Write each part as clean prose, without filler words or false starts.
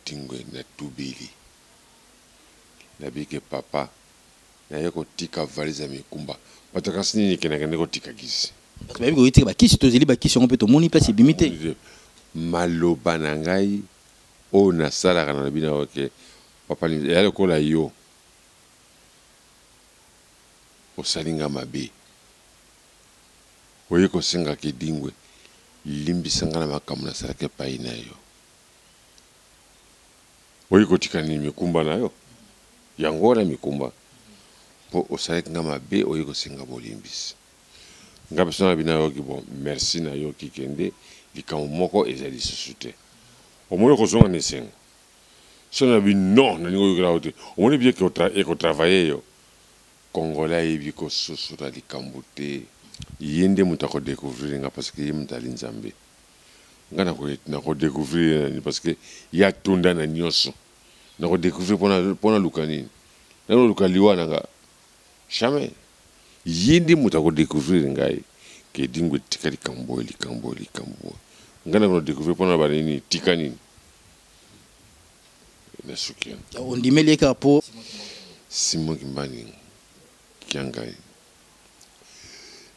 Edingwe natubeli nabike papa naye kotika valise ya mikumba bato kasi nini ke nakende kotika kisi. Bato bayebi kotika bakisi, tozeli bakisi yango mpe tomoni place ebimi te. Maloba na ngai oyo nasalaka nalobi na yo ke papa eya lokola yo osali nga mabe oye kosenga ke Edingwe limbisa nga na makambo nasalaki epai na yo. Oye kotika nini mikumba na yo yango wana mikumba po osalaki nga mabe oye kosenga bolimbisi nga pe soki nayoki bon merci nayoki kende likambo moko eza lisusu te omoni okozonga na esengo soki nalobi non nalingi oyokela yo te omoni bien ke eko travailler yo congolais ayebi kososola likambo te ye nde moto ako decouvrir nga parce que ye moto ali nzambe. Nga nako decouvrir ye na nini parce que ye atonda na nioso nako decouvrir po naluka nini nako luka liwa na nga jamais ye nde moto ako decouvrir ngai ke Edingwe tika likambo boye likambo boye likambo boye nga nako decouvrir po naloba nini tika nini nasuki wana. Ondimeli ye kaka po. Simon Kimbangu Kiangani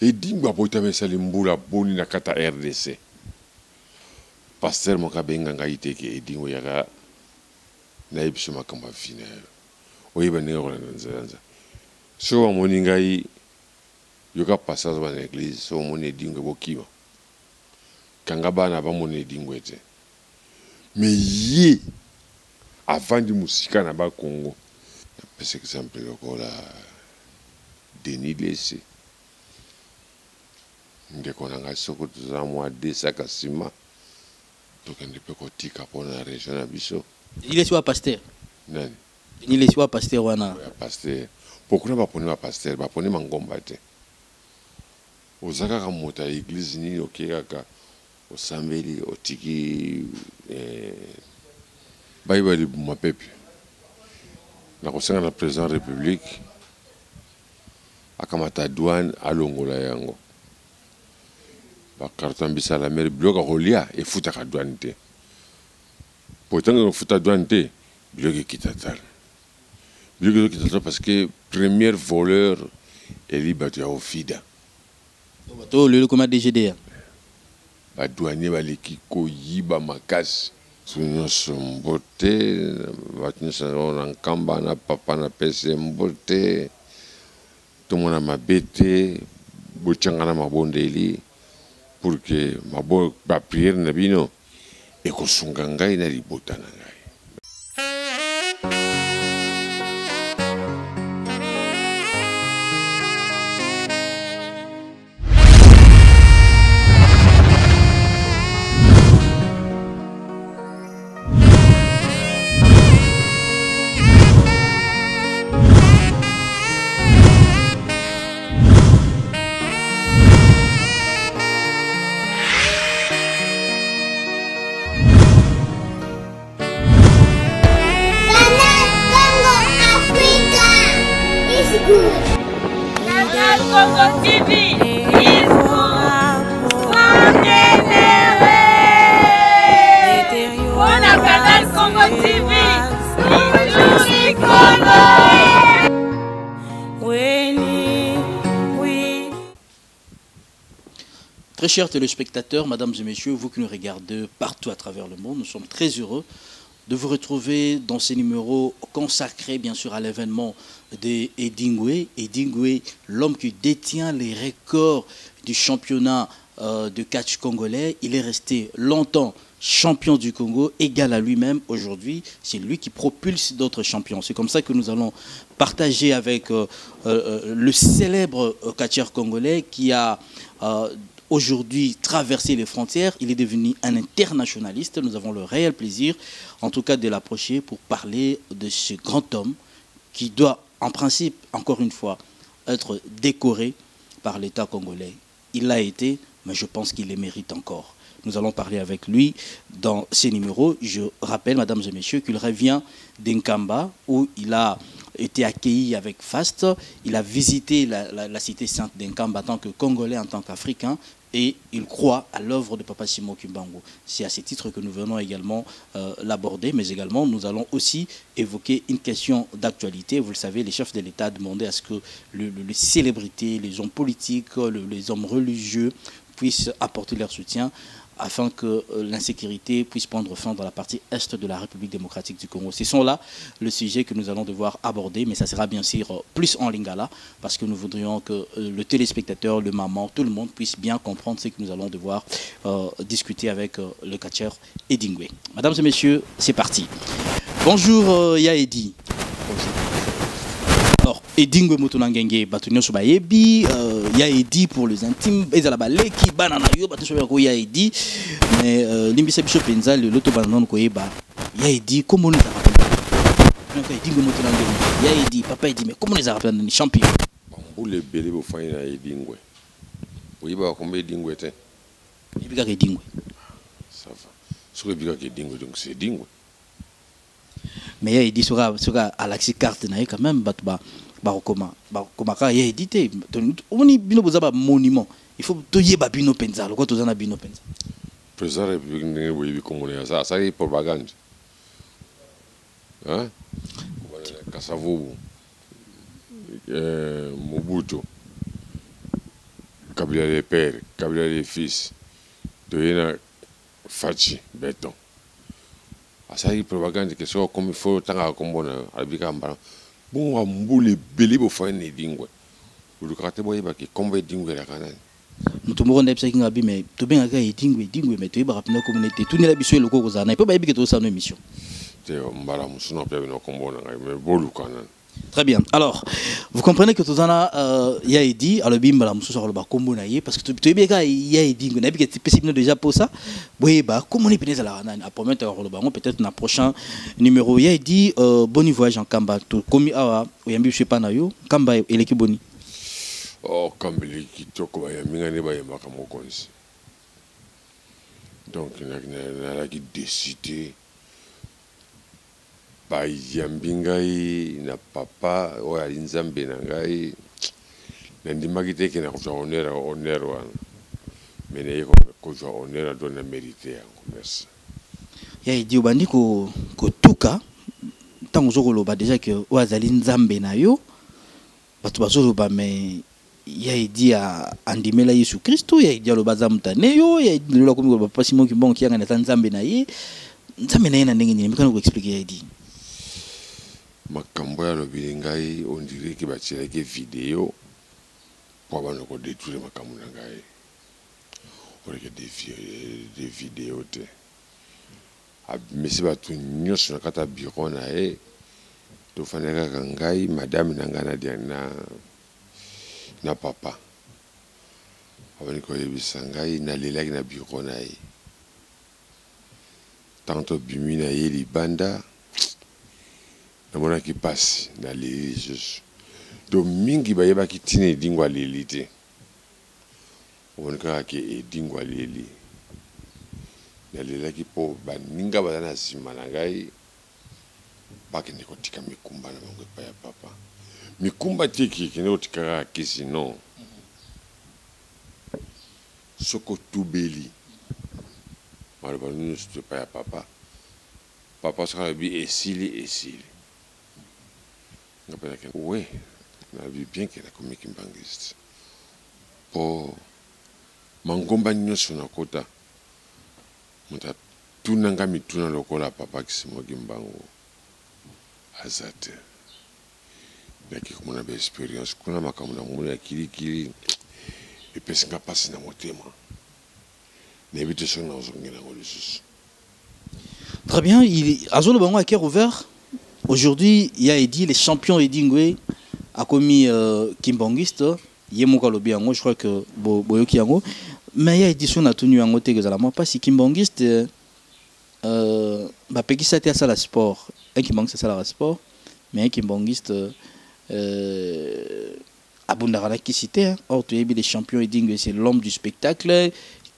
Edingwe abotami esali mbula boni na kati ya rdc? Pasteur moko abenga ngai te ke Edingwe yaka nayebiso makambo ya vie nayo oyeba ndenge okolanda nzela nza. Soki bamoni ngai yoka pasteur azoba na eglise soki omoni Edingwe bokima. Kanga bana bamona Edingwe te. Mais ye avandi mosika na ba Congo. Napesa exemple lokola Denis Lessie ndeko na ngai soki toza mwa deux sacs ya ciment tokende pe kotika po na region na biso. Denis Lessie wa pasteur? Nani? Denis Lessie wa pasteur wana. Ya pasteur. Po kuna baponi ba pasteur, baponi mangomba te. Oza kaka moto ya eglise nini oke kaka osambeli otiki eh, bayiba libuma pepe. Nakosenga na president republique akamata douane alongola yango ba carton bisala mere biloko ya kolia efutaka douane te po ntango ekofuta douane te biloko ekita talo biloko ezokita talo parce que première voleur eli bato ya ofida bato oyo lelo ekoma DGDA ba douanier baleki koyiba makasi Bato nyonso mbote, bato nyonso na Nkamba na papa na pese mbote, tomona mabe te, botia nga na mabondeli pour que ba prière na bino ekosunga ngai na libota na ngai. Très chers téléspectateurs, mesdames et messieurs, vous qui nous regardez partout à travers le monde, nous sommes très heureux de vous retrouver dans ces numéros consacrés bien sûr à l'événement de Edingwe. Edingwe, l'homme qui détient les records du championnat de catch congolais. Il est resté longtemps champion du Congo, égal à lui-même aujourd'hui. C'est lui qui propulse d'autres champions. C'est comme ça que nous allons partager avec le célèbre catcheur congolais qui a aujourd'hui traversé les frontières. Il est devenu un internationaliste. Nous avons le réel plaisir, en tout cas, de l'approcher pour parler de ce grand homme qui doit, en principe, encore une fois, être décoré par l'État congolais. Il l'a été, mais je pense qu'il le mérite encore. Nous allons parler avec lui dans ces numéros. Je rappelle, mesdames et messieurs, qu'il revient d'Nkamba, où il a été accueilli avec faste. Il a visité la cité sainte de Nkamba en tant que Congolais, en tant qu'Africain, et il croit à l'œuvre de Papa Simon Kimbangu. C'est à ce titre que nous venons également l'aborder, mais également nous allons aussi évoquer une question d'actualité. Vous le savez, les chefs de l'État demandaient à ce que les célébrités, les hommes politiques, les hommes religieux puissent apporter leur soutien afin que l'insécurité puisse prendre fin dans la partie est de la République démocratique du Congo. Ce sont là le sujet que nous allons devoir aborder, mais ça sera bien sûr plus en lingala, parce que nous voudrions que le téléspectateur, le maman, tout le monde puisse bien comprendre ce que nous allons devoir discuter avec le catcheur Edingwe. Mesdames et messieurs, c'est parti. Bonjour Ya Edi. Bonjour. Alors, Edingwe moto na ngenge, bato nyonso bayebi, Ya Edi pour les intimes, ezala baleki, bana na yo, bato nyonso bayako Ya Edi. Mais limbisa biso penza, lelo to bana nanu koyeba. Ya Edi, comment nous a rappelé? Donc, Edingwe moto na ngenge, Ya Edi, papa Edi, mais comment nous a rappelé nani champion? Bambule ebele bofandi na Edingwe. Oyebaka kombo Edingwe te? Yebi kaka Edingwe. Ça va. Soki oyebi kaka Edingwe, donc c'est Edingwe. Mais Ya Edi, soka alakisi carte na ye quand même, bato ba bakokoma, bakokoma kaka Ya Edi te. Omoni bino boza ba monument. Il faut toyeba bino mpenza, lokola toza na bino mpenza. Président de la République ndenge boyebi kombo na ye, asali propagande. Hein? Kasavubu, Mobutu, Kabila le père, Kabila le fils, toye na Fatshi béton. Asali propagande ke soki okomi fo otangaka kombo na yo, alobi kaka mbala. Bongo bambula ebele bofandi na Edingwe. Olukaka te boyebaki kombo Edingwe elaka nani? Moto moko ndayebisaki nga bi, mais tobengaka Edingwe, Edingwe, mais toyebaka mpena komona ete tunela biso eloko kozala na ye mpo bayebi ke tozosala no émission. Te, mbala mosusu na mpe bino kombo na ngai, mais boluka nani. Très bien. Alors, vous comprenez que tozana Ya Edi, alobi mbala mosusu akoloba kombo na ye, parce que toyebi kaka Ya Edi, nayebi ke tipesi bino déjà pour ça. Boyeba kombo ni pene ezalaka nani. Apromettre akoloba yango peut-être na prochain numéro. Ya Edi, boni voyage en Nkamba. Tokomi awa, oyambi biso epa na yo. Nkamba eleki boni? Oh, Nkamba eleki kitoko, bayambi ngai nde bayambaka mokonzi. Donc, nalaki déçu te. Bayambi ngai na papa oyo ali nzambe na ngai. Nandimaki te ke na kozwa honneur wana, mais naye kozwa honneur, donc na mérité yango. Merci. Ya Edi, obandi kotuka ntango ozo koloba déjà ke oyo azali nzambe na yo. Bato bazoloba, mais Ya Edi andimela Yesu Kristo, Ya Edi aloba aza moto ane yo, Ya Edi lelo akomi koloba Papa Simon Kimbangu Kiangani aza nzambe na ye. Nzambe na ye na ndenge nini? Mikana koexpliquer, Ya Edi. Makambo oyo alobeli ngai, on dirait ke batielaki video mpo abanda kodétruire makambo na ngai. Oleke de video te, abimisi bato nyonso na kati ya bureau na ye. Tofandi kaka ngai, madame na ngai na papa. Abandi koyebisa ngai, nalelaki na bureau na ye. Ntango tobimi na ye libanda, namonaki mpasi, naleli lisusu. Donc mingi bayebaki ntina Edingwe aleli te. Omoni kaka ke Edingwe aleli. Nalelaki mpo baninga baza na nsima na ngai bakende kotika mikumba na bango epai ya papa. Mikumba te ekende kotika kaka kisi, non. Soki otubeli maloba nyonso to epai ya papa, papa soki alobi esili, esili. Nga mpe nakende we, nalobi bien ke nakomi kimbangiste, mpo mangomba nyonso nakota, moto atunanga mituna lokola papa Simon Kimbangu aza te. Naki komona baexpérience kuna, makambo na moni ya kilikili epesi nga mpasi na motema. Nayebi te soki nazongela yango lisusu. Très bien, azoloba yango à cœur ouvert. Aujourd'hui, il y a Edi, les champions Edingwe, a commis kimbangiste, ye moko alobi yango, je crois que boyoki yango. Mais ya Edi, so natuni yango te, ezala mwa mpasi. Kimbangiste, bapekisa te asala sport. Un kimbangiste asalaka sport, mais un kimbangiste abundaka na kisi te, hein. Or toyebi les champions Edingwe, c'est l'homme du spectacle,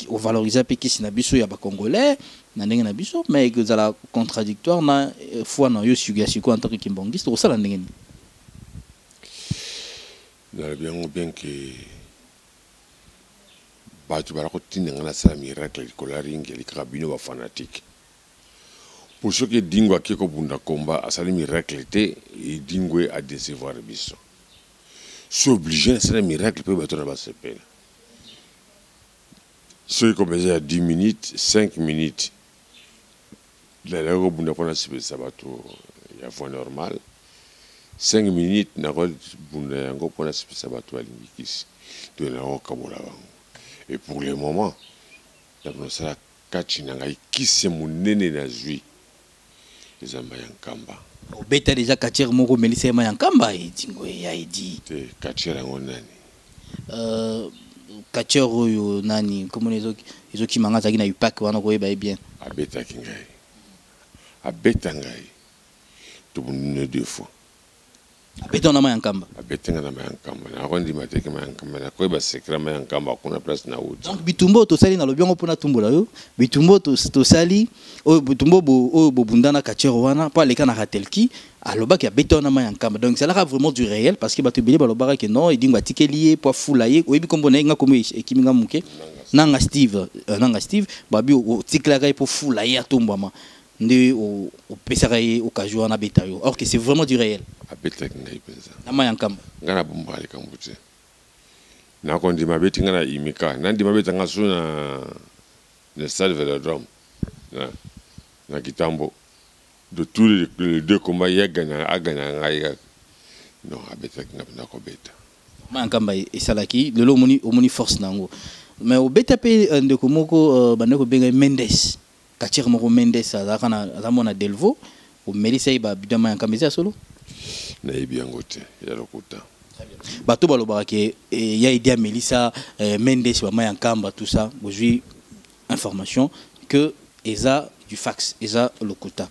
ovaloriser mpe kisi na biso ya bacongolais na ndenge na biso, mais ekozala contradictoire na foi na yo ya sikoyo en tant que kimbangiste. Okosala ndenge nini? Nalobi yango bien que bato bala kotinda ngai nasala miracle likolo ya ring, eli kaka bino bafanatike. Po soki Edingwe ake kobunda komba asali miracle te, Edingwe adecevoir biso. Si obligé nasala miracle mpe bato na basepela. Soki komba eza ya 10 minutes, 5 minutes, nalaki kobunda mpo nasepelisa bato ya voie normale. 5 minutes nakobunda yango mpo nasepelisa bato balingi kisi to nakokabola bango. Et pour le moment nakosala kati na ngai kisi ya monene nazwi eza mai ya Nkamba. Obeta déjà catcheur moko, omelisa ye mai ya Nkamba, Edingwe ya Edi. Te, catcheur yango nani? Catcheur oyo nani, komona ezokima nga, azalaki na UPAC wana, koyeba ye bien. Abetaki ngai, abeta ngai, tobundune deux fois. Abeta na mai ya Nkamba? Abeti ngai na mai ya Nkamba. Nakondima teke mai ya Nkamba, nakoyeba secret mai ya Nkamba kuna place na wuti. Donc bitumba oyo tosali, nalobi yango mpona tumbola yo, bitumba oyo tosali oyo, bitumba oyo bobunda na catcheur wana, mpo aleka na Ratelki, alobaki abeta wana mai ya Nkamba. Donc ezalaka vraiment du réel, parce que bato ebele balobaka ke non, Edingwe atikeli ye po afula ye. Oyebi nkombo na ye? Nga kombo ekimi nga moke. Nanga Steve, Nanga Steve. Babi otikelaka ye mpo fula ye, atombwama, nde opesaka ye occasion wana abeta yo. Or que c'est vraiment du réel. Abetaki ngai mpenza. Na mai ya Nkamba. Ngai nabombaka likambo te. Nakondima abeti ngai na imika, nandima abeta ngai so na stade Velodrome na Kitambo. De tous les deux combats, ye aganya ngai kaka. Non, abetaki ngai mpenza kobeta. Mai ya Nkamba esalaki lelo omoni force na yango. Mais obeta mpe ndeko moko, bandeko obenga ye Mendes, catcheur moko Mendes, azalaka na, aza mwana Delvo, omelisa ye babidon mai ya Nkamba. Eza ya solo? Nayebi yango te, ya lokuta. Bato balobaka ke ya Edi amelisa Mendes bamai ya Nkamba, tout ça. Bozwi information que eza du fax, eza lokuta.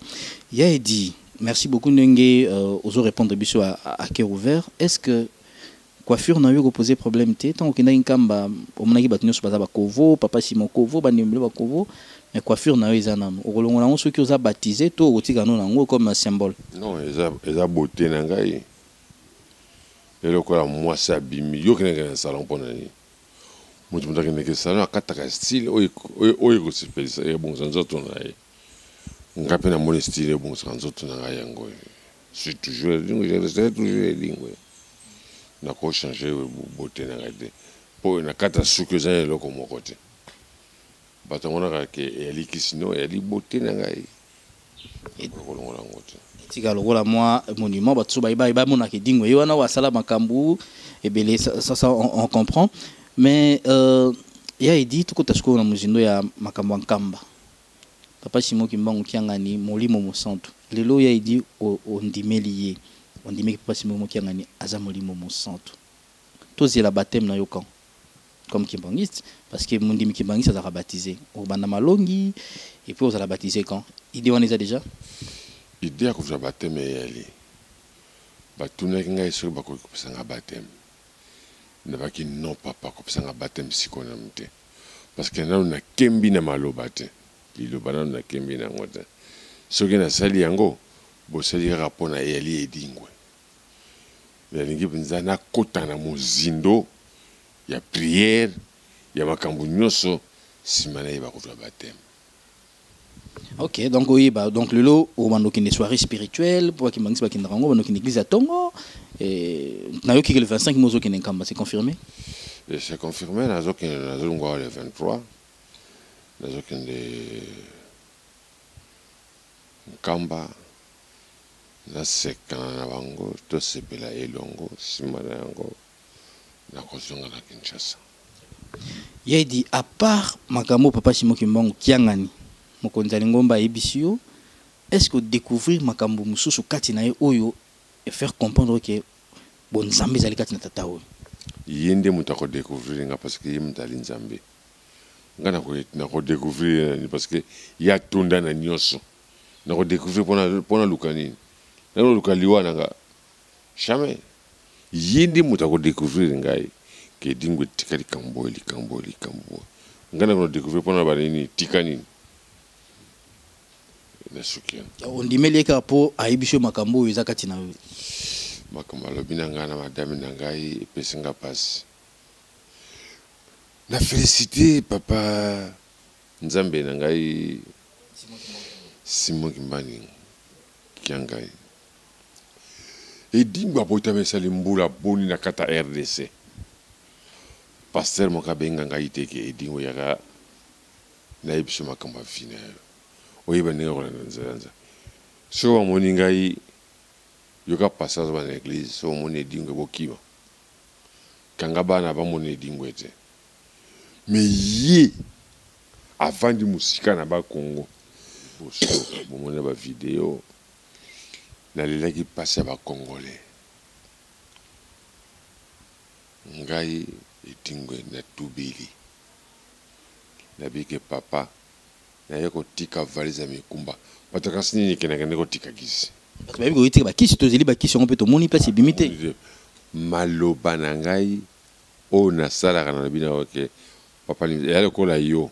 Ya Edi, merci beaucoup ndenge ozo répondre biso à cœur ouvert. Est ce que coiffure na yo ekoposer problème te? Ntango okendaki Nkamba, omonaki bato nyonso baza bakovo, papa Simon Kovo, bandembele bakovo, mais coiffure na yo eza nano. Okolongola yango soki oza baptisé to okotika no nango comme un symbole? Non, eza beauté na ngai. Eloko ya mwasi abimi, yo okendeke na salon mpo na nini? Moto akendeke salon akataka style oyo ekosepelisa, ebongisa nzoto na ye. Ngai mpe namoni style ebongisaka nzoto na ngai, yango oyo. Suis toujours Edingwe, je resterai toujours Edingwe. Nakochange beauté na ngai te, mpo na kati ya suki eza na eloko moko te. Bato yango ke eyali kisi, no, eyali beauté na ngai, kolongola yango te. Tika lokola mwa monument, bato so bayeba, bamonaka Edingwe ye wana oyo asala makambo ebele. Ça on comprend. Mais ya Edi, tokota sikoyo na mozindo ya makambo ya Nkamba. Papa Simon Kimbangu Kiangani, molimo mosantu. Lelo ya Edi ondimeli ye, ondimeki papa Simon Kiangani aza molimo mosantu. Tozela baptême na yo quand, comme kimbangiste? Parce que mondimi kimbangiste azalaka baptisé, okobanda malongi et puis ozala baptisé quand? Idée wana eza déjà? Idée ya kozwa baptême eyali. Batunaki ngai soki bakoki kopesa nga baptême. Nabaki non, papa, kopesa nga baptême sikoyo nanu te, parce que nanu nakembi na maloba te. Liloba nanu nakembi na yango te. Soki nasali yango, bosali kaka mpo na eyali Edingwe. Nalingi mpenza nakota na mozindo ya prière, ya makambo nyonso, nsima nayeba kozwa baptême. Ok, donc oyeba, donc lelo obanda okende soirée spirituelle mpo bakimbangisi bakendaka yango, obanda okende église ya ntongo. Nayoki ke le 25 mo ozokende Nkamba, c'est confirmé? Et c'est confirmé, nazokende, nazolongwa le 23, nazokende Nkamba, nasekana na bango, tosepela elongo. Nsima na yango nakozonga na Kinshasa. Yedi, à part makambo papa Simon Kimbangu Kiangani, mokonzi ya lingomba, ayebisi yo, est ce que odécouvrir makambo mosusu kati na ye oyo et faire comprendre ke bonzambe ezali kati na tata oyo? Ye nde moto akodécouvrir nga, parce que ye moto ali Nzambe. Nga nakodécouvrir ye nani? Parce que ye atonda na nyonso. Nakodécouvrir mpona luka nini? Nakoluka liwa na nga? Jamais. Ye nde moto akodécouvrir ngai ke Edingwe, tika likambo oyo, likambo oyo, likambo oyo. Ngai nakodécouvrir mpona banini? Tika nini? Nasuki yango. Ondimeli ye kaka mpo ayebisi yo makambo oyo eza kati na yo? Makambo alobi na ngai na madame na ngai epesi nga mpasi. Na félicité papa Nzambe na ngai Simon Kimbangu Kiangani. Edingwe abotama esali mbula boni na kati ya RDC. Pasteur moko abenga ngai te ke Edingwe yaka nayebi biso makambo ya vie na yo. Oyeba ndenge kolanda nzela nza. Soki bamoni ngai yoka pasteur azoba na église, soki omoni Edingwe bokima. Kanga bana bamoni Edingwe te. Mais ye avandi mosika na Bakongo. Boso bomoni na ba video nalelaki mpasi ya ba Congolais. Ngai Edingwe natubeli, nabike papa naye kotika valise ya mikumba bato kasi nini ekendaka nde kotika kisi. Bato bayebi koyetika bakisi, tozeli bakisi yango mpe tomoni place ebimi te. Maloba na ngai oyo nasalaka nalobi na yo ke papa eya lokola yo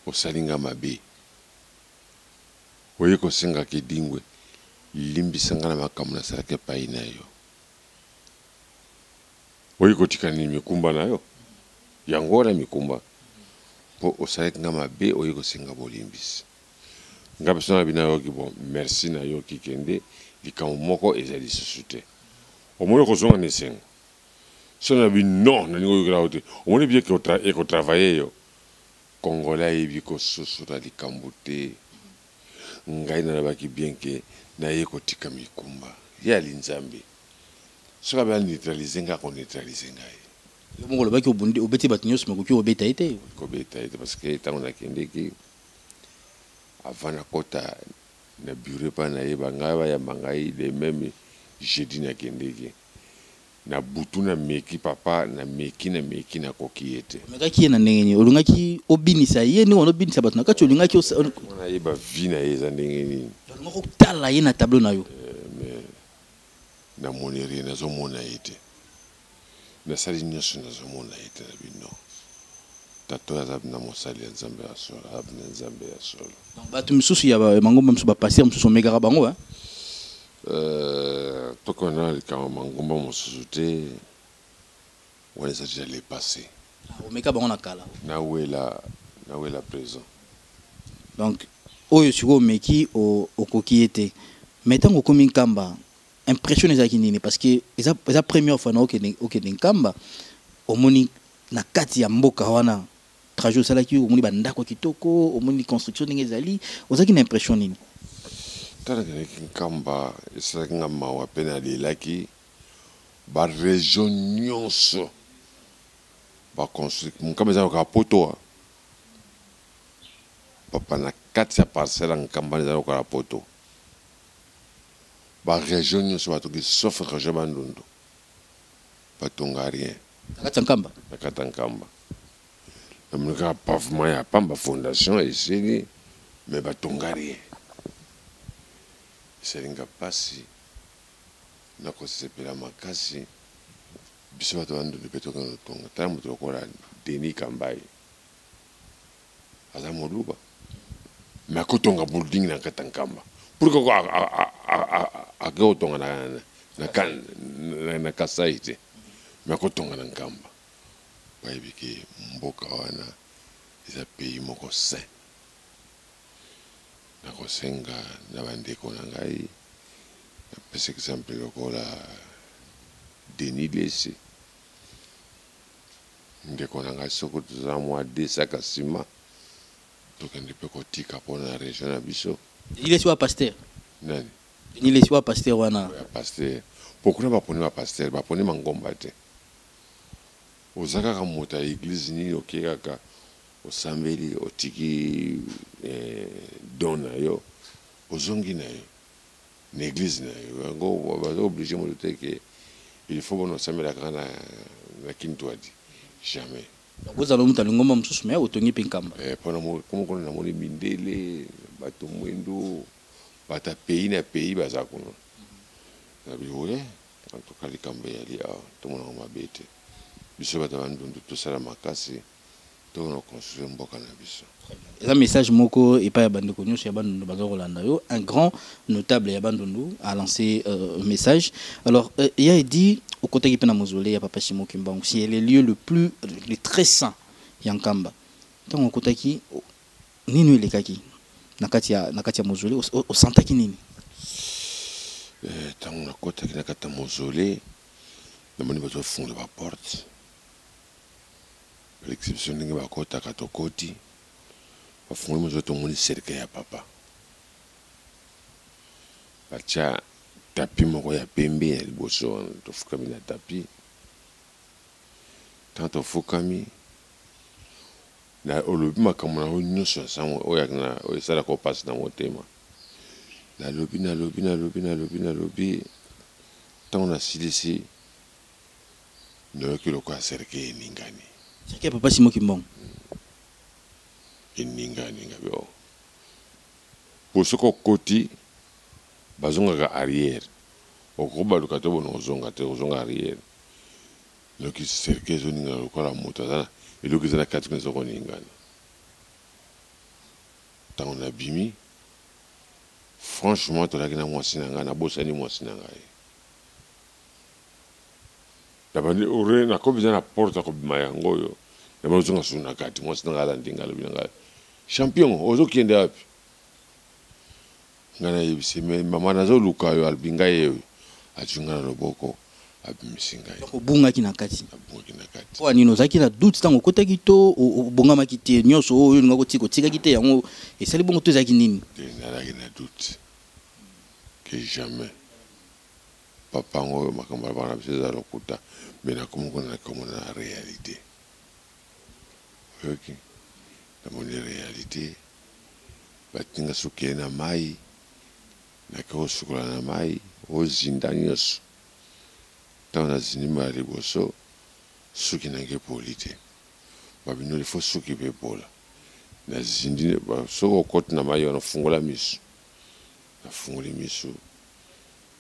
osali nga mabe, oye kosengaka Edingwe limbisa nga na makambo nasalaki epai na yo, oye kotika nini mikumba na yo yango wana mikumba mpo osalaki nga mabe, oye kosenga bolimbisi. Nga mpe so na nayoki bon merci, nayoki kende likambo moko eza lisusu te. Omoni kozonga na esengo so na bi non nalingi oyokela yo te. Omoni bien ke ekotravaille yo. Congolais ayebi kososola likambo te. Ngai nalobaki bien ke naye kotika mikumba ye ali Nzambe, soki abe aneutralize ngai, akoneutralize ngai. Yo moko olobaki obeti bato nyonso, makoki obeta ye te. Kobeta ye te parce que ntango nakendeki, avant nakɔta na bureau epai nayeba ngai bayamba ngai, le même jeudi nakendeki na butu, nameki papa, nameki, nameki, nakoki ye te. Omekaki ye na ndenge nini? Olingaki obinisa ye ndenge wana obinisa bato na kati? Olingaki Nayeba vie na ye eza ndenge nini. Olingaki otala ye na tableau na yo? Mais namoni rien, nazomona ye te. Nasali nyonso, nazomona ye te. Na bino tata oyo aza na mosali ya Nzambe ya solo, aza na Nzambe ya solo. Bato misusu ya mangomba mosusu, bapasteur mosusu, omekaka bango? Tokona likambo mangomba mosusu te, wana eza déjà le passé. Omeka bango na kala. Nawela présent. Donc oyo sikoyo omeki, okoki ye te. Mais ntango okomi Nkamba, impression ezalaki nini? Parce que eza première fois na okende Nkamba. Omoni na kati ya mboka wana, trajet osalaki, omoni bandako ya kitoko, omoni construction ndenge ezali, ozalaki na impression nini? Ntango nakendaki Nkamba, esalaki nga mawa mpe nalelaki. Barégion nyonso baconstruire. Nkamba eza lokola poto. Papa, na kati ya parcelle ya Nkamba eza lokola poto. Barégion nyonso batongi sauf région Bandundu, batonga rien. Na kati ya Nkamba? Na kati ya Nkamba namoni kaka pavement ya pamba, fondation esili, mais batonga rien. Esalinga mpasi na kosepela makasi. Biso bato Bandundu mpe tokende kotonga. Tala moto lokola Denis Kambai, aza Moluba mais akotonga building na kati ya Nkamba. Pourquoi ake kotonga na Kasai te mais akotonga na Nkamba? Bayebi ke mboka wana eza pays moko saint. Nakosenga na bandeko na ngai, napesa exemple lokola Denis Lesi, ndeko na ngai, soki toza mwa 2 sacs ya nsima, tokende mpe kotika mpona région na biso. Denis Lesi wa pasteur? Nani? Denis Lesi wa pasteur wana. Ya pasteur, po kuna baponi bapasteur, baponi mangomba te. Oza kaka moto ya église nini, oke kaka osambeli, otiki don na yo, ozongi na yo na église na yo. Yango baza obligé moto te ke il faut bona osambela kaka na Kintuadi, jamais. Ozala moto ya lingomba mosusu mais otongi mpe Nkamba. Mpona kuna namoni mindele, bato mwindu, bato ya pays na pays baza kuna. Nabi oye, en tout cas likambo eyali awa, tomonaka mabe te. Biso bato ya Bandundu tosala makasi. Tokona construire mboka na biso. Eza message moko epai ya bandeko nyonso ya Bandundu baza kolanda yo. Un grand notable ya Bandundu a lancé message. Alors ya Eddy, okotaki mpe na mausolée ya papa Simon Kimbangu, c'est le lieu le plus le très saint ya Nkamba. Ntango okotaki, nini elekaki na kati ya mausolée? Osantaki nini? Ntango nakotaki na kati ya mausolée, namoni bazofungola baporte, l'exception ndenge bakotaka. Tokoti, bafungoli mausolée, tomoni cercueil ya papa. Batia tapis moko ya pembe ya liboso wana. Tofukami na tapis. Ntango tofukami na olobi makambo na yo nyonso ya sango oyo esalaka opasi na motema. Nalobi, nalobi, nalobi, nalobi, nalobi. Ntango nasilisi, nayoki lokola cercueil eningani. Cercueil ya papa Simon Kimbangu? Eningani. Ngabi o po soki okoti, bazongaka arrière, okobaluka te, bona ozonga te, ozonga arrière. Noki cercueil ezoningana lokola moto aza na eloko eza na kati kuna, eza koningana. Ntango nabimi, franchement, tolaki na mwasi na ngai, nabosani mwasi na ngai. Nabandi ore, nakomi eza na porte ya kobima yango oyo, nabandi ozonga susu na kati. Mwasi na ngai alandi ngai, alobi na ngai: "Champion, ozokende wapi?" Ngai nayebisi: "Me mama, nazoluka yo." Alobi ngai ye oyo, azwi ngai na loboko, abimisi ngai. Donc obungaki na kati? Abungaki na kati. Mpo nini? Ozalaki na doute ntango okotaki to obongamaki te? Nyonso oyo olinga kotika, otikaki te, yango esali bongo to ezalaki nini? Te, nazalaki na doute que jamais papa yango oyo makambo alobaka na biso eza lokuta. Me nakomi kuna, nakomona na réalité. Oyoki, namoni réalité. Batinga soki ye na mai, nake kosukola na mai, ozinda nyonso. Ntango nazindi mbala liboso, suki nange epoli te. Babinoli fo suki mpe epola. Nazindi, soki okoti na mai wana, fungola miso. Nafungoli miso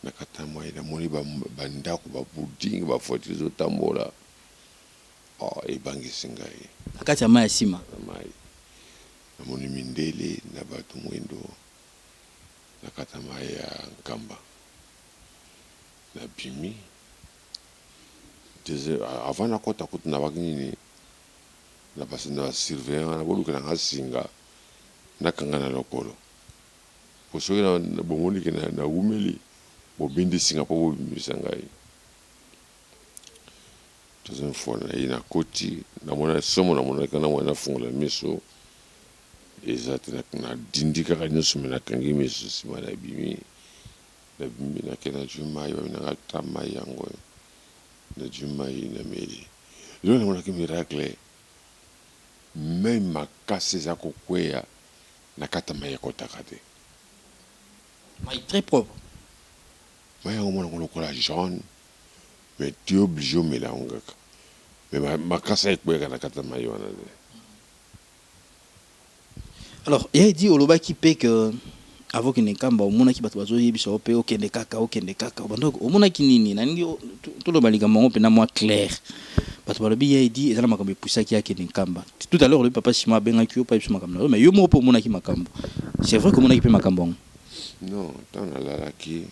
na kati ya mai, namoni bandako, babuilding, bavoiture ezotambola. Oh, ebangisi ngai. Na kati ya mai ya nsima? Na mai, namoni mindele na bato mwindo na kati ya mai ya Nkamba. Nabimi. Avant nakɔta kutu, nabaki nini na basurveillant wana: "Bolukela nga singa, nakanga na lokolo, po soki bomoni ke nawumeli, bobindi singa mpo bobimisa ngai." Troisième fois naye, nakoti, namona somo. Namonaki, namona, nafungola miso, eza te. Nadindi kaka nyonso, me nakangi miso. Nsima nabimi, nabimi, nake, nazwi mai. Babinanga ta mai yango, nazwi mai, nameli. Lelo namonaki miracle: même makasi eza kokweya na kati ya mai, ekɔtaka te. Mai très propre? Mai yango monango lokola jaune, mais tu es obligé omela yango kaka, mais makasi ekweyaka na kati ya mai wana te. Alors ya Eddy, olobaki mpe ke avant okende Nkamba, omonaki bato bazoyebisa yo mpe okende kaka, okende kaka. Bando omonaki nini? Nalingi toloba likambo yango mpena mwa clair. Bato balobi ya Eddy eza na makambo epusaki akende Nkamba. Tout à l'heure olobi papa Simon abengaki yo mpa biso makambo na yo, mais yo moko mpe omonaki makambo. C'est vrai que omonaki mpe makambo yango? Non, ntango nalalaki,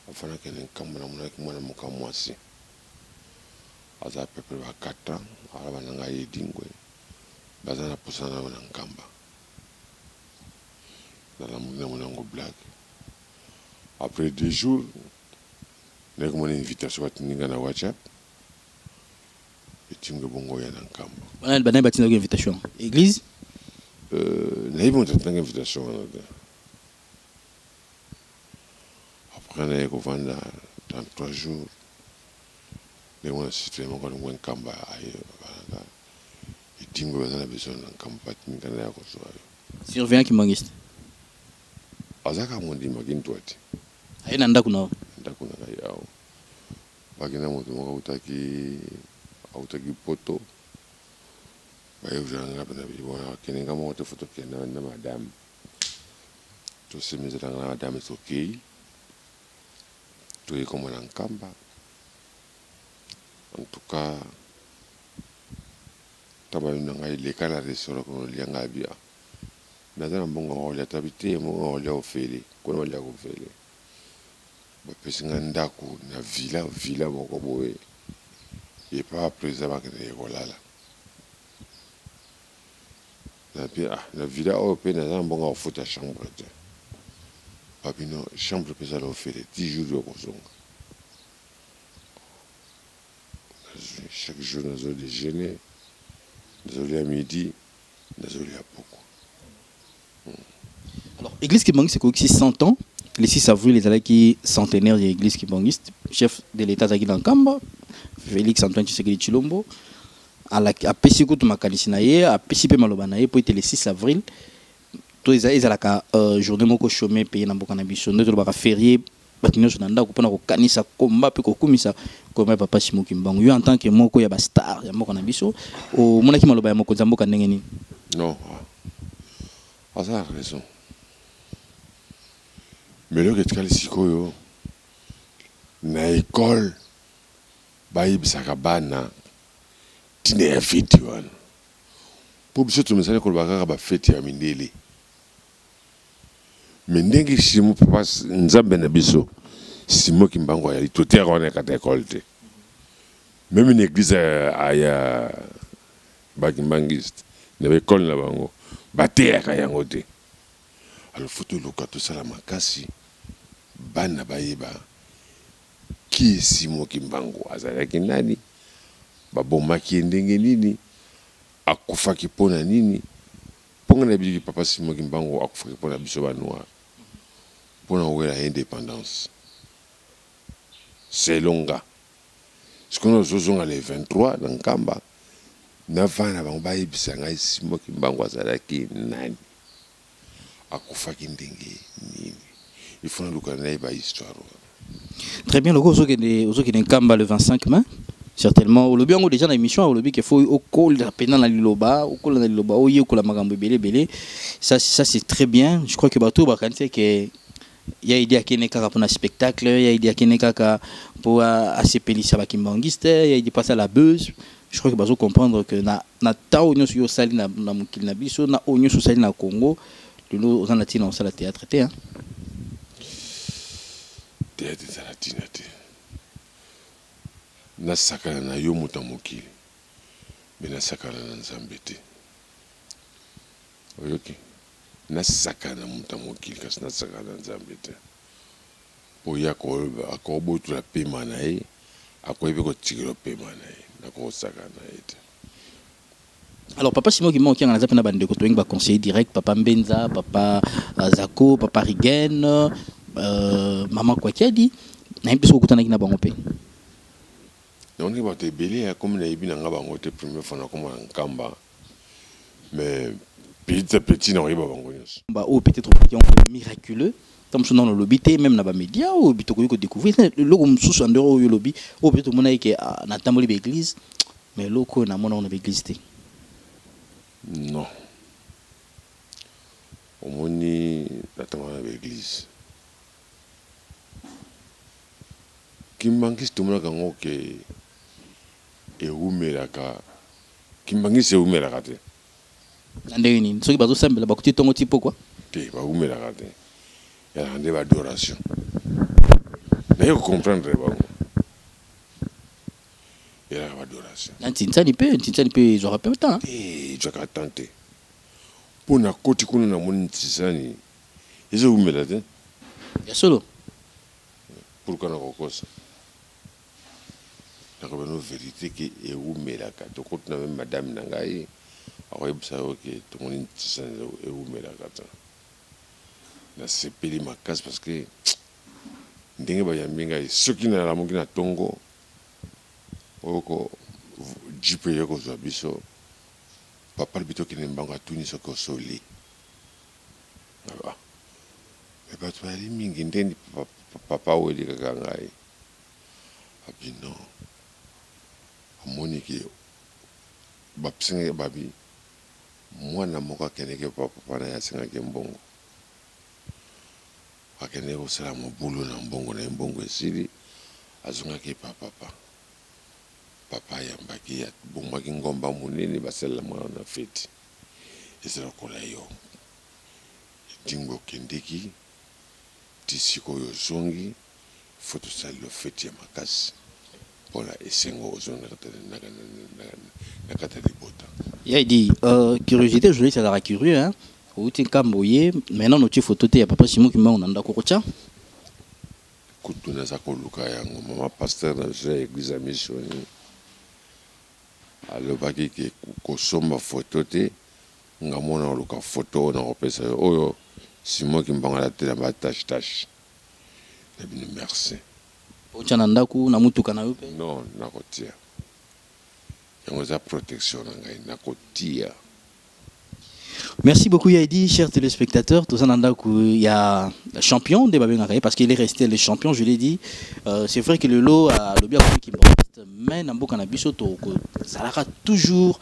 avant nakende Nkamba, namonaki mwana moko ya mwasi, aza peu ba 4 ans. Alaba na ngai: "Edingwe, baza na posa na yo na Nkamba." Nalamuki, namoni yango blague. Après 2 jours, naye komona invitation batindi ngai na WhatsApp: "Edingwe, bongo oya na Nkamba." Banani batindaki invitation? Église? Nayebi moto atindaki invitation wana te. Après naye kovanda dans 3 jours, ndenge wana citoyen moko alongwa Nkamba, aye balanga: "Edingwe, baza na besoin na Nkamba, batindi ngai naya kozwa yo." Surveillant kimbanguiste? Aza kaka mondimaki ntwa te. Aye na ndako na yo? Ndako na ngai awa. Bakenda moto moko autaki Poto, bayebisaka nga mpena bona akende. Nga moko te, fo tokende na madame. Tosemezelanga na madame, tokei, toyei komona Nkamba. En tout cas, Ntango balobi na ngai leka na restaurant kuna olia, ngai abi ah naza na mbongo ya kolia te, abi te mbongo ya kolia ofele, kuna baliaka ofele. Bapesi ngai ndako na villa, villa moko boye epa president bakendeke kolala. Nabi ah na villa oyo pe naza na mbongo ya kofuta chambre te. Babi non chambre pe ezala ofele ti jour yo okozonga. Chaque jour nazo dejeuner, nazolia midi, nazolia pokwa. Alors, Église Kimbanguiste ekokisi 100 ans. Le 6 avril ezalaki centenaire ya Église Kimbanguiste. Chef de l'État azalaki na Nkamba, Félix Antoine Tshisekedi Tshilombo. Apesi kutu makanisi na ye, apesi mpe maloba na ye po ete le 6 avril to ezalaka journée moko chômé payé na mboka na biso. Nde tolobaka férié bato nyonso na ndako mpona kokanisa komba mpe kokumisa komba ya Papa Simon Kimbangu. Yo en tant que moko ya ba star ya mboka na biso, omonaki maloba ya mokonzi ya mboka ndenge nini? Non, aza na raison. Mais eloko etikali sikoyo na école bayebisaka bana ntina ya feti wana, mpo biso tomesani koloba kaka bafeti ya mindele. Mais ndenge Simon papa Nzambe na biso Simon Kimbangu ayali toteyaka wana kata école te, même na église ya bakimbangiste na baekole na bango bateyaka yango te. Alors faut toluka tosala makasi bana bayeba ki Simon Kimbangu azalaki nani, babomaki ye ndenge nini, akufaki mpo na nini. Mpo ngai nayebi papa Simon Kimbangu akufaki mpo na biso ba noir, mpo na kowela indépendance selon nga. Sikoyo nazozonga le 23 na Nkamba, navanda na bango bayebisa ngai Simon Kimbangu azalaki nani, akufaki ndenge nini. Il faut naluka nayeba histoire wana. Très bien, loko ozokende Nkamba le 25 mai. Certainement olobi yango déjà na émission, olobi qu'il faut okola pena na liloba, okola na liloba, oyekola makambo ebele ebele. Ça c'est très bien. Je crois que bato bakanisi que ya Eddy akende kaka mpona spectacle, ya Eddy akende kaka mpo asepelisa bakimbangiste, ya Eddy mpasa la buzz. Je crois que bazo comprendre que na temps oyo nyonso yo osali na mokili na biso, na oyo nyonso osali na Congo, lelo oza na ntina osala théâtre te, hein? Théâtre eza na ntina te. Nasakana na yo moto ya mokili, me nasakana na Nzambe te. Oyoki? Nasakana na moto ya mokili, kasi nasakana na Nzambe te. Po ye akobotola pema na ye, akoki mpe kotikela pema na ye, nakosakana na ye te. Alors papa Simon Kimbangu Kiangani aza mpe na bandeko toyengi ba conseiller direct, papa Mbenza, papa Zako, papa Rigen, mama Kwakiadi, nayebi soki okutanaki na bango mpe. Namonaki bato ebele ya komi nayebi na nga bango te, première fois nakoma na Nkamba, mais petit à petit nakoyeba bango nyonso. Ba oyo peut-être omonaki yango miraculeux, ntango mosusu nano olobi te, même na bamédia oyo tokoki kodécouvrir eloko mosusu en dehors oyo olobi, oyo peut-être omonaki ke natamboli baéglise, mais eloko oyo namona ngo na baéglise te. Non, omoni natambola na baéglise Kimbangisi, tomonaka yango ke ewumelaka. Kimbangisi ewumelaka te. Na ndenge nini? Soki bazosambela bakuti ntongo ti pokwa? Te, bawumelaka te, ezalaka nde baadoration. Naye kocomprendre bango, ezalaka baadoration. Na ntintsani mpe, ntintsani mpe ezwaka mpe temps. Te, ezwaka temps te, mpo na koti kuna namoni ntintsani ezowumela te. Ya solo. Pourquoi nakokosa? Nakoloba no vérité ke ewumelaka. Tokotuna meme madame na ngai, akoyebisa yo ke tomoni ntintsani ewumelaka te. Nasepeli makasi parce que ndenge bayambi ngai, soki nalamuki na ntongo oyoko jeep eye kozwa biso, papa lobi tokende mbango, atuni soki osoli. Ah, me bato bayali mingi, ndeni papa aweli kaka ngai? Abi non, amoni ke bapesangaki babi mwana moko akendeki epa papa na ye, asengaki mbongo, akendeki kosala mobulu na mbongo na ye, mbongo esili, azongaki epa papa. Papa ayambaki, abomaki ngomba monene, basalela mwana na feti. Eza lokola yo Edingwe okendeki ti sikoyo ozongi, faut tosalela feti ya makasi mpona esengo ozongi na kati ya libota. Ya Edi, curiosité, journaliste azalaka curieux, hein? Outi Nkambo ye maintenant notie photo te ya papa Simon Kimbangu na ndako okotya? Kutu naza koluka yango. Mama pasteur na biso ya église ya missioni alobaki ke kosomba photo te, nga mona koluka photo oyo nakopesa yo, oyo Simon Kimbangu alatela ba tache tache na bino. Merci. Otya na ndako, na mutuka na yo mpe? Non, nakotia yango, eza protection na ngai, nakotia. Merci beaucoup Yaidi, chers téléspectateurs. Toza na ndako ya champion de babengaka ye parce qu'il est resté le champion, je l'ai dit. C'est vrai que lelo alobi akomi kimbanguiste, mais na mboka na biso tozalaka toujours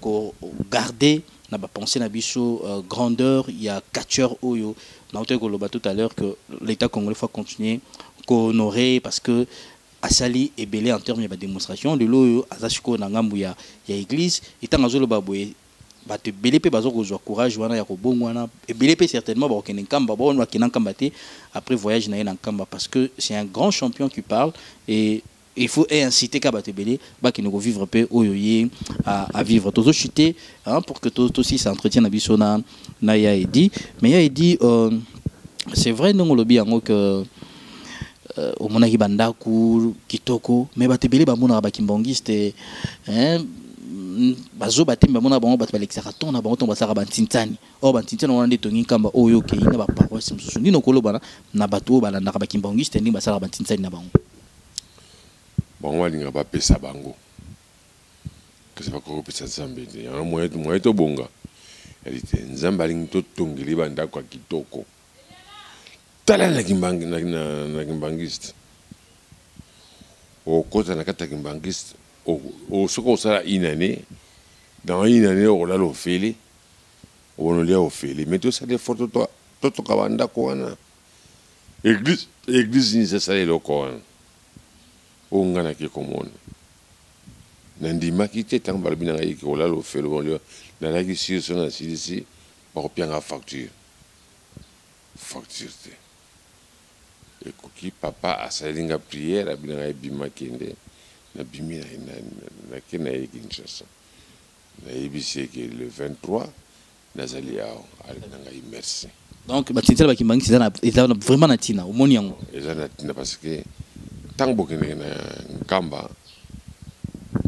ko garder na ba pensée na biso grandeur ya catcheur oyo nauti koloba tout à l'heure que l'État congolais faut continuer kohonorer parce que asali ebele en termes ya badémonstration. Lelo oyo aza sikoyo na ngambu ya église. Etango azoloba boye, bato ebele mpe baza kozwa courage wana ya kobongwana. Ebele mpe certainement bakokende Nkamba, baoyo bakenda Nkamba te après voyage na ye na Nkamba, parce que c'est un grand champion qui parle et il faut inciter ka bato ebele bakende kovivre mpe oyo ye à vivre. Tozochute, hein, pour que tosisa entretien na biso na ya Edi. Mais ya Edi, c'est vrai ndenge olobi yango que omonaki bandako kitoko, mais bato ebele bamonaka bakimbangiste, hein, bazoba te, bamonaka bango bato balekisaka ntongo na bango ntongo basalaka bantintsani. Or bantintsani wana nde etongi Nkamba oyo okei na baparoisse mosusu. Nini okoloba na bato oyo balandaka bakimbangiste ndenge basalaka bantintsani na bango? Bango balingaka bapesa bango, kasi bakoki kopesa Nzambe te. Yango moyen tobonga yali te. Nzambe alingi totongeli bandako ya kitoko. Tala na kimbangiste, okota na kati ya kimbangiste, soki osala une année, dans une année okolala ofele, okonolia ofele. Mais tosala effort, totoka bandako wana. Église nini esala eloko wana oyo ngai nake komona? Nandimaki te ntango balobi na ngai kolala ofele. Nalaki sur so nasilisi, bakopianga facture. Facture te ekoki. Papa asaleli nga prière, abi na ngai ebima, kende. Nabimi, nake na ye Kinshasa, nayebisi eke le 23 nazali awa. Alobi na ngai merci. Donc batintisala bakimbangisi eza vraiment na ntina, omoni yango? Eza na ntina, parce que ntango bokendeke na Nkamba,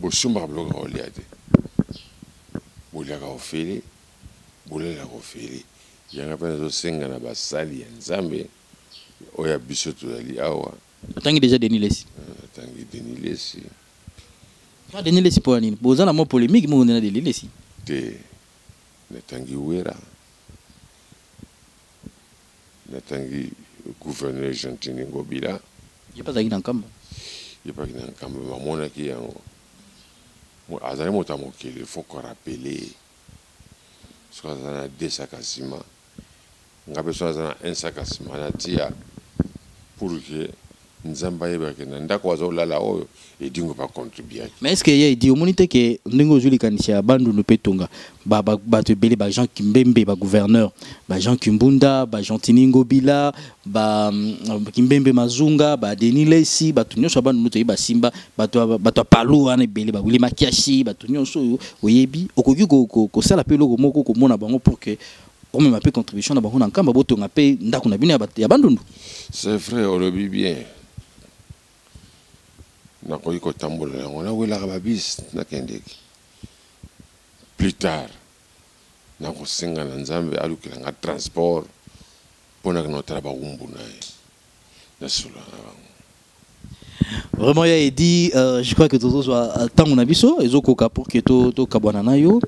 bosombaka biloko ya kolia te, boliaka ofele, bolalaka ofele. Yanga mpe nazosenga na basali ya Nzambe oyo ya biso tozali awa. Otangi déjà Denis Lesi? Natangi Denis Lesi. Ah, Denis Lesi, mpo ya nini boza na mwa polémique moko nde na Denis Lesi? Te, natangi Wera, natangi gouverneur Gentiny Ngobila. Ye mpe azalaki na Nkamba. Ye mpaki na Nkamba, bamonaki yango. Azali moto ya mokili, faut korappeler soki aza na deux sacs ya nsima, nga mpe soki aza na un sac ya nsima, natia pour que Nzambe ayebake na ndako azolala oyo Edingwe bacontribuaki. Mais est ce que ye Edi omoni te ke ndenge ozwi likanisi ya Bandundu mpe tonga bato ebele, bajean Kimbembe, bagouverneur, bajean Kimbunda, baGentiny Ngobila, Kimbembe Mazunga, baDenis Lesi, bato nyonso ya Bandundu toyebi, basimba bato ya Palu wana ebele, bawili Makiashi, bato nyonso oyo oyebi, okoki kosala mpe eloko moko, komona bango pour que omema mpe contribution na bango na Nkamba, botonga mpe ndako na bino ya Bandundu? C'est vrai, olobi bien. Nakoki kotambola yango, nawelaka babisi, nakendeki. Plus tard nakosenga na Nzambe alukelanga transport mpo nakende kotala bawumbu na ye, nasolola na bango. Vraiment ya Edi, je crois que tozozwa ntango na biso ezokoka pour que tokabwana na yo.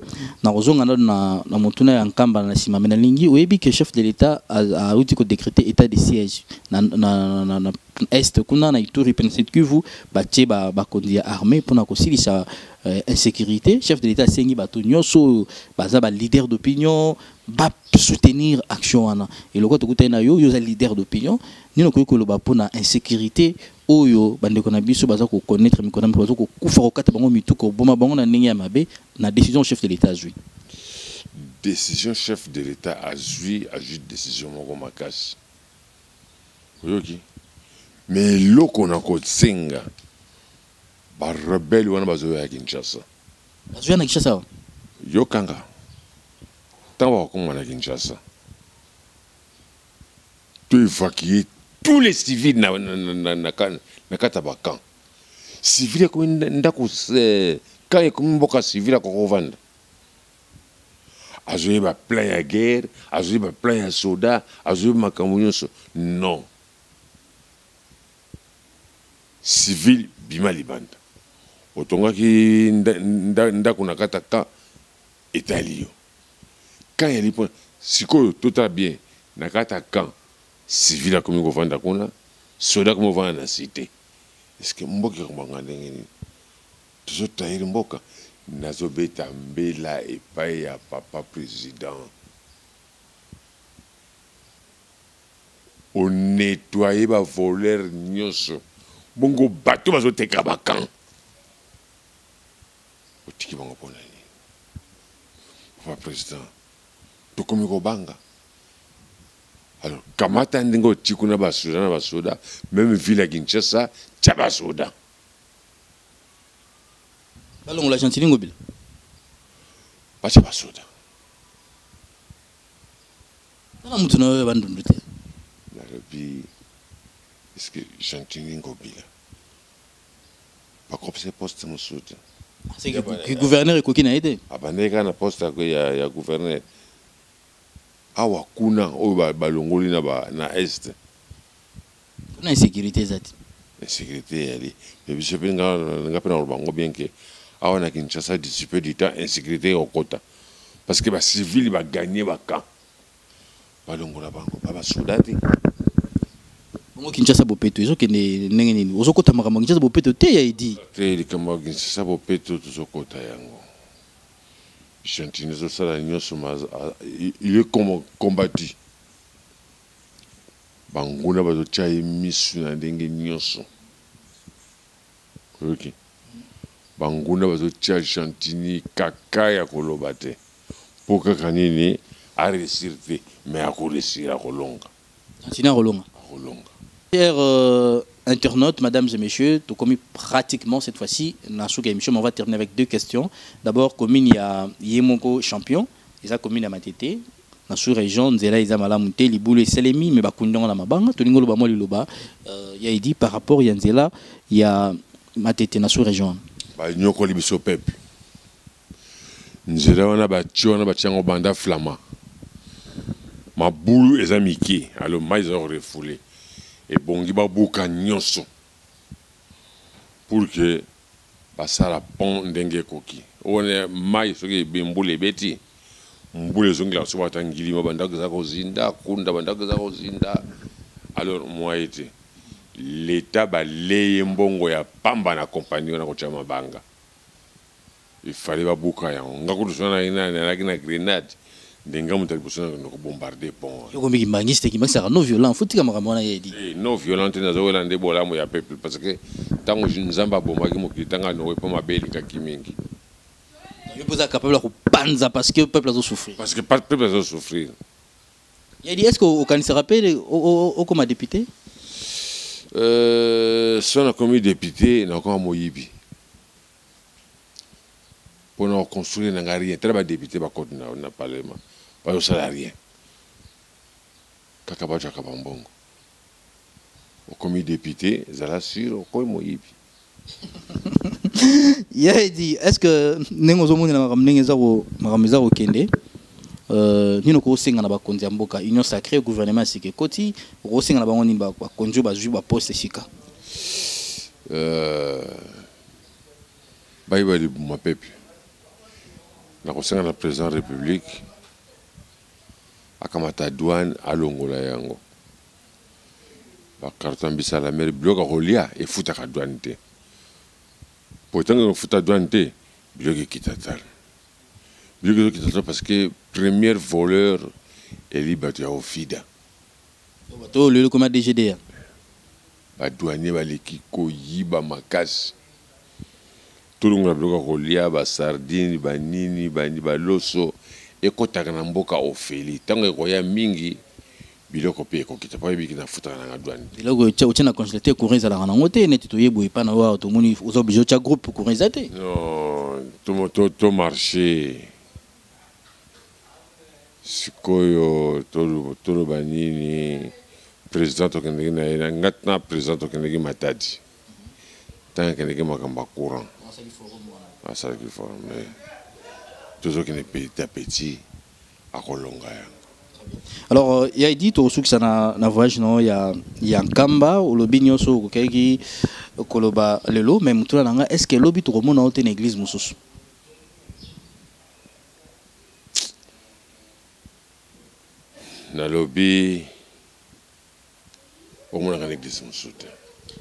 Nakozonga nano na motuna ya Nkamba na nsima, me nalingi oyebi ke chef de l'État auti kodécréter état de siège na est kuna na Ituri mpe na Sud Kivu. Batie bakonzi ya armée mpona kosilisa insécurité. Chef de l'État asengi bato nyonso oyo baza baleader d'opinion basoutenir action wana. Eloko tokutani na yo, yo oza leader d'opinion, nini okoki koloba mpona insécurité? Oyo bandeko na biso baza koconnaître mikolo na baza kokufa, kokata bango mitu, koboma bango na ndenge ya mabe, na décision chef de l'État azwi? Décision chef de l'État azwi décision moko makasi, oyoki? Mais eloko na kosenga, barebelles wana bazoya Kinshasa. Bazoya na Kinshasa awa? Yokanga, ntango bakokóma na Kinshasa, to évacuer tous les civils na kati ya bacamp civil. Ekomi ndako, camp ekomi mboka civil akoki kovanda. Azoyeba plan ya guerre, azoyeba plan ya soda, azoyeba makambo nyonso. Non, civil bima libanda. Otongaki ndako na kati ya camp, etali yo. Camp yali mpona sikoyo, totala bien, na kati ya camp civil akomi kovanda kuna, soda akomi kovanda na cité. Est-ce mboka ekobanga ndenge nini? Tozotrahir mboka. Nazobeta mbela epai ya papa président, onettoyer bavoleurs nyonso. Bongo bato bazoteka bacamp, otiki bango mpona nini? Papa président, tokomi kobanga. Alors kamata ndenge oti kuna basoda na basoda, même ville ya Kinshasa tia basoda. Balongola Gentiny Ngobila? Batia basoda. Tala mutu na oyo Bandundu te. Nalobi, est-ce que Gentiny Ngobila bakopesa poste mosusu te? Gouverneur ekoki na ye te? Abandaki kaka na poste ya gouverneur awa. Kuna oyo balongoli na Est. Kuna insécurité eza te? Insécurité eyali, mais biso mpe, nga mpe naloba yango bien ke awa na Kinshasa, d'ici peu du temps, insécurité ekokota, parce que bacivils bagagner bacamp, balongola bango, babasoda te. Bongo Kinshasa bopeto ezokende ndenge nini? Ozokota makambo ya Kinshasa bopeto te, ya Edi? Te, likambo ya Kinshasa bopeto, tozokota yango. Gentiny ezosala nyonso, il est combattu. Banguna bazotia ye misu na ndenge nyonso, oyoki? Banguna bazotia Gentiny kaka ya koloba te, mpo kaka nini? Aréussir te, mais akoréussir, akolonga. Gentiny akolonga. Akolonga. Chers internautes, mesdames et messieurs, tout comme pratiquement cette fois-ci, dans cette émission, on va terminer avec deux questions. D'abord, commune, il y a Yemoko champion, il y a commune à Matete, dans sous-région, nzela eza malamu te, libulu eselemi, mais bakundi yango na mabanga. Tolingo loba mwa liloba, ya Edi, par rapport ya nzela ya Matete na sous-région. Banyokoli biso peuple. Nzela wana batie wana, batie yango banda flama, mabulu eza mike, alors mai eza korefouler. Ebongi babuka nyonso pour que basala pont ndenge ekoki. Oyo mai soki mbula ebeti, mbula ezongelaka so bata ngilima, bandako eza kozinda kunda, bandako eza kozinda. Alors moye te, l'État baleye mbongo ya pamba na compagnie wana kotia mabanga. Ifale babuka yango. Nga kutu so nalaki na grenade, ndenge moto ya liboso nakende kobombarder pont. Yokombi kimbangisi te, kimbangisaka non violent, faut tika makambo wana, ya Edi. Non violent te, nazowela nde bolamu ya peuple, parce que ntango Nzambe abomaki mokili, ntango Noé, mpo mabe elekaki mingi. Yo mpo oza capable ya kopanza parce que peuple azosouffrir. Parce que peuple azosouffrir. Ya Edi, est ce que okanisaka mpe okoma député? So nakomi député, nakoma moyibi mpona koconstruire na nga rien. Tala badéputé bakoti na parlement, bazosala rien, kaka bazwaka bambongo. Okomi député, ezala sûr okomi moyibi. Ya Edi, est ce que ndenge ozomonela makambo, ndenge eza, makambo eza kokende, nini okosenga na bakonzi ya mboka, Union sacrée, gouvernement ya sika ekoti? Okosenga na bango nini, bakonzi oyo bazwi baposte esika? Bayeba libuma peuple. Nakosenga na président République akamata douane, alongola yango, bacarton bisala mere, biloko ya kolia efutaka douane te. Po ntango ekofuta douane te, biloko ekita tala, biloko ezokita tala, parce que première voleur eli bato ya Ofida. Bato oyo lelo koma DGDA. Ba douaniers baleki koyiba makasi. Tolongola biloko ya kolia, ba sardines, ba nini, ba loso ekotaka na mboka ofeli. Tango ekoya mingi, biloko pe ekokita po ayebi ke nafutaka nanga douane te. Biloko otie na congélateur, courant ezalaka nango te, neti toye boye epa na yo awa tomoni oza oblige otia groupe, courant eza te. Non, to marche sikoyo toloba nini, president tokendeki na ye, nga na president tokendeki Matadi ntango akendeki makambo ya courant, asalaki forum, mais tozokende petit à petit, akolonga yango. Alors ya Eddy, tokosukisa na voyage na yo ya Nkamba, olobi nyonso okokaki koloba lelo, mais motuna na nga, est ce que lobi tokomona yo te na église mosusu? Nalobi omonaka na église mosusu te.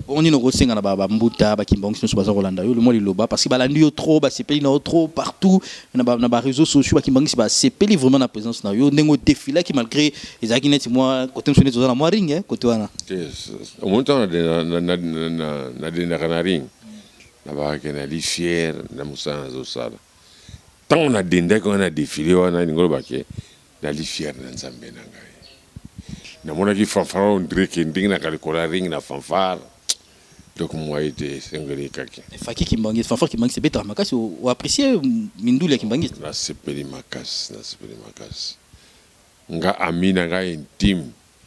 Bongo nini okosenga na bambuta bakimbangu nyonso baza kolanda yo lomwa liloba, parce que balandi yo trop, basepeli na yo trop partout na ba réseaux sociaux, bakimbangisi basepeli vraiment na présence na yo, ndenge odefilaki malgré ezalaki neti mwa côté mosusu neti oza na mwa ring côté wana. Omoni ntango nadendaka na ring, nabakaki nali fier na mosala nazosala. Ntango nadendaki wana na défilé wana, elingi olobake nali fier na Nzambe na ngai. Namonaki fanfare, on dirait ke ndenge naka likolo ya ring na fanfare, donc moyen te, esengeli kaki. Faki Kimbangi, fanfare Kimbangi sebetaka makasi, oapprécie minduli ya Kimbangi? Nasepeli makasi, nasepeli makasi. Nga ami na ngai intime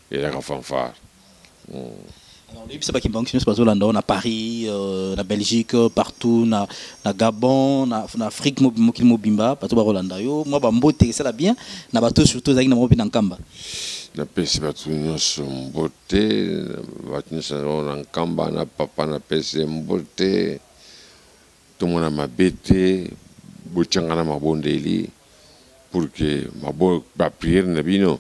ezalaka fanfare. Alors, loyebisa bakimbangi nyonso bazolanda na Paris, na Belgique, partout, na Gabon, na Afrique, mokili mobimba, bato bakolanda yo, mwa bambote esala bien na bato, surtout ezalaki na bango mpe na Nkamba. Napesi bato nyonso mbote, bato nyonso na Nkamba, na papa napesi mbote. Tomona mabe te, botyanga na mabondeli pour que baprière na bino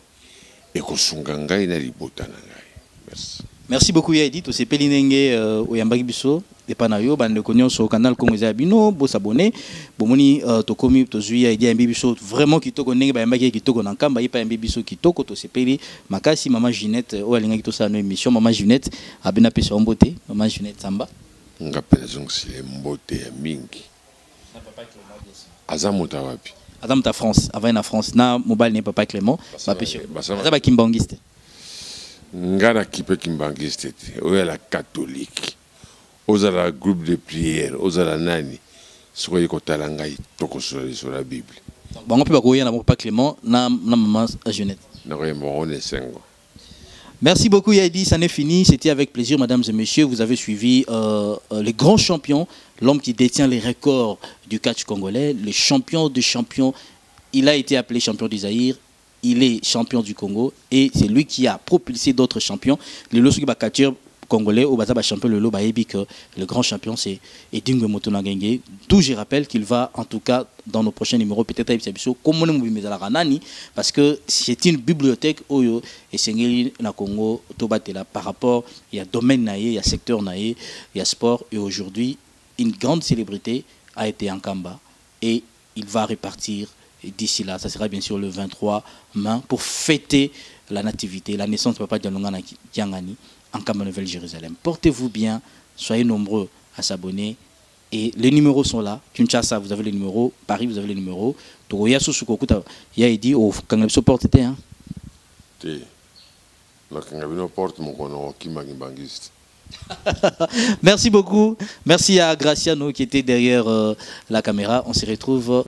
ekosunga ngai na libota na ngai. Merci. Merci beaucoup ya Eddy, tosepeli ndenge oyambaki biso epa na yo. Bandeko nyonso, Canal Congo eza ya bino, bosabone. Bomoni tokomi tozwi ya Eddy, ayambi biso vraiment kitoko, ndenge bayambaki ye kitoko na Nkamba, ye mpe ayambi biso kitoko, tosepeli makasi. Mama Ginette oyo alingaki tosala no émission, mama Ginette abina apesa yo mbote, mama Ginette Samba. Nga mpe nazongisela mbote ya mingi. Aza moto wapi? Aza moto ya France, avai na France na mobali na ye papa Clément, bapesi yo. Aza bakimbangiste. Nga nakipe kimbangiste te, oyo ala catholique, ozala groupe de prière, ozala nani, soki oyi kotala ngai, tokosola lisolo ya Bible. Bango mpe bakoya na papa Clément na mama Jeannette. Nakoyemba bango na esengo. Merci beaucoup Yaidi, ça n'est fini. C'était avec plaisir, mesdames et messieurs. Vous avez suivi le grand champion, l'homme qui détient les records du catch congolais, le champion des champions. Il a été appelé champion du Zaïre, il est champion du Congo et c'est lui qui a propulsé d'autres champions. Le Losuki catcheur congolais au Bazaba champion, le Loba que le grand champion c'est Edingwe Moto na Ngenge. D'où je rappelle qu'il va en tout cas dans nos prochains numéros peut-être avec Biso comme on nani, parce que c'est une bibliothèque oyo esengeli na Congo tobatela par rapport il y a domaine na ye, il y a secteur na ye, il y a sport, et aujourd'hui une grande célébrité a été en Nkamba et il va repartir d'ici là, ça sera bien sûr le 23 mai pour fêter la nativité, la naissance de Papa Dialungana Kiangani en Nkamba Nouvelle-Jérusalem. Portez-vous bien, soyez nombreux à s'abonner et les numéros sont là. Kinshasa, vous avez les numéros, Paris, vous avez les numéros. Tokoya susu kokuta ya Eddy au kanga biso porte te, hein. Te. Nakanga bino porte mokono okima kimbangiste. Merci beaucoup. Merci à Graciano qui était derrière la caméra. On se retrouve.